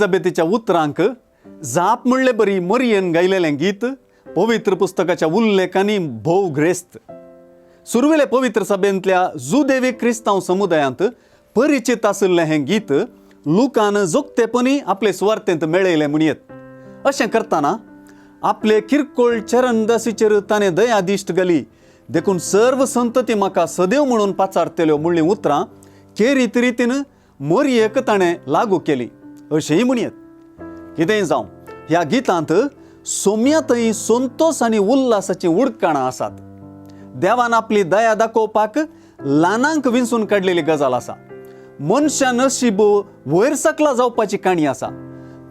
एलिझाबेथीच्या उतरांक जाप म्हणले बरी मरियेन गायलेलें गीत पवित्र पुस्तकाच्या उल्लेखांनी भोव ग्रेस्त. सुरवेले पवित्र सभेंतल्या जुदेवी क्रिस्तांव समुदायांत परिचित आशिल्लें हें गीत लुकान जोगतेपणी आपले सुवार्थेंत मेळयलें म्हणयेत. अशें करतना आपले किरकोळ चरणदासीचेर ताणें दयादिश्ट घाली, देखून सर्व संतती म्हाका सदैव म्हणून पाचारतल्यो म्हणलीं उतरां केरीत रितीन मोरयेक ताणें लागू केली अशेंय म्हणयेत. कितेंय जावं, ह्या गितांत सोम्या थंय संतोस आनी उल्हासाचीं उडकाणां आसात. देवान आपली दया दाखोवपाक ल्हानांक विंचून काडलेली गजाल आसा. मनशा नशीब वयर सकला जावपाची काणी आसा.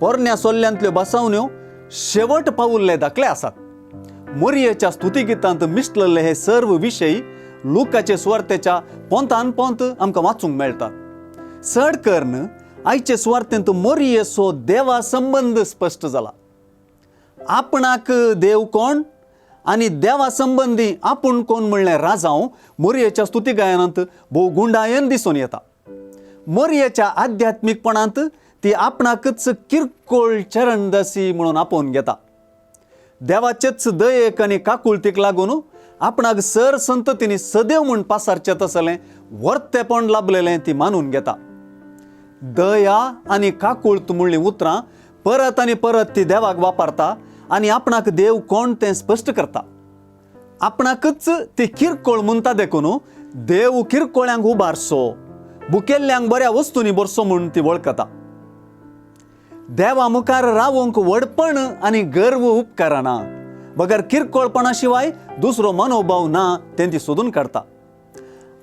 पोरण्या सोल्ल्यांतल्यो बसावण्यो शेवट पावुल्ले दाखले आसात. मोरयेच्या स्तुतीगितांत मिसळिल्ले हे सर्व विशय लुकाचे सुवार्तेच्या पोंतान पोंत आमकां वाचूंक मेळटात. चड करून आयचे सुवार्तेंत मोरयेचो देवा संबंद स्पश्ट जाला. आपणाक देव कोण आनी देवा संबंदी आपूण कोण म्हणलें राजांव मोरयेच्या स्तुती गायनांत भोव गुंडायेन दिसून येता. मोरयेच्या आध्यात्मीकपणांत ती आपणाकच किरकोळ चरणदासी म्हणून आपोवन घेता. देवाचेच दयेक आनी काकुळतीक लागून आपणाक सर संततींनी सदैव म्हूण पासारचें तसलें वर्तेपण लाभलेलें ती मानून घेता. दया आनी काकुळत म्हणलीं उतरां परत आनी परत ती देवाक वापरता आनी आपणाक देव कोण तें स्पश्ट करता. आपणाकच ती किरकोळ म्हणटा देखून देव किरकोळ्यांक उबारसो, भुकेल्ल्यांक बऱ्या वस्तूंनी भरसो म्हूण ती वळखता. देवा मुखार रावंक व्हडपण आनी गर्व उपकारना, बगर किरकोळपणा शिवाय दुसरो मनोभाव ना तें ती सोदून काडटा.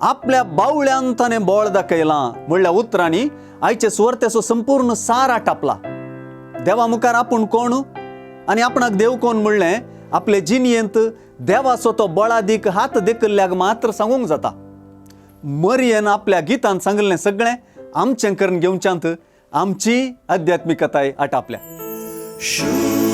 आपल्या बावळ्यान ताणें बोळ दाखयलां म्हणल्या उतरांनी आयचे सुवार्तेचो संपूर्ण सार आटापला. देवा मुखार आपूण कोण आनी आपणाक देव कोण म्हणलें आपले जिणयेंत देवाचो तो बळादीक हात देखिल्ल्याक मात्र सांगूंक जाता. मरियेन आपल्या गितान सांगिल्लें सगळें आमचें करून घेवच्यांत आमची आध्यात्मिकताय आटापल्या. Shoot.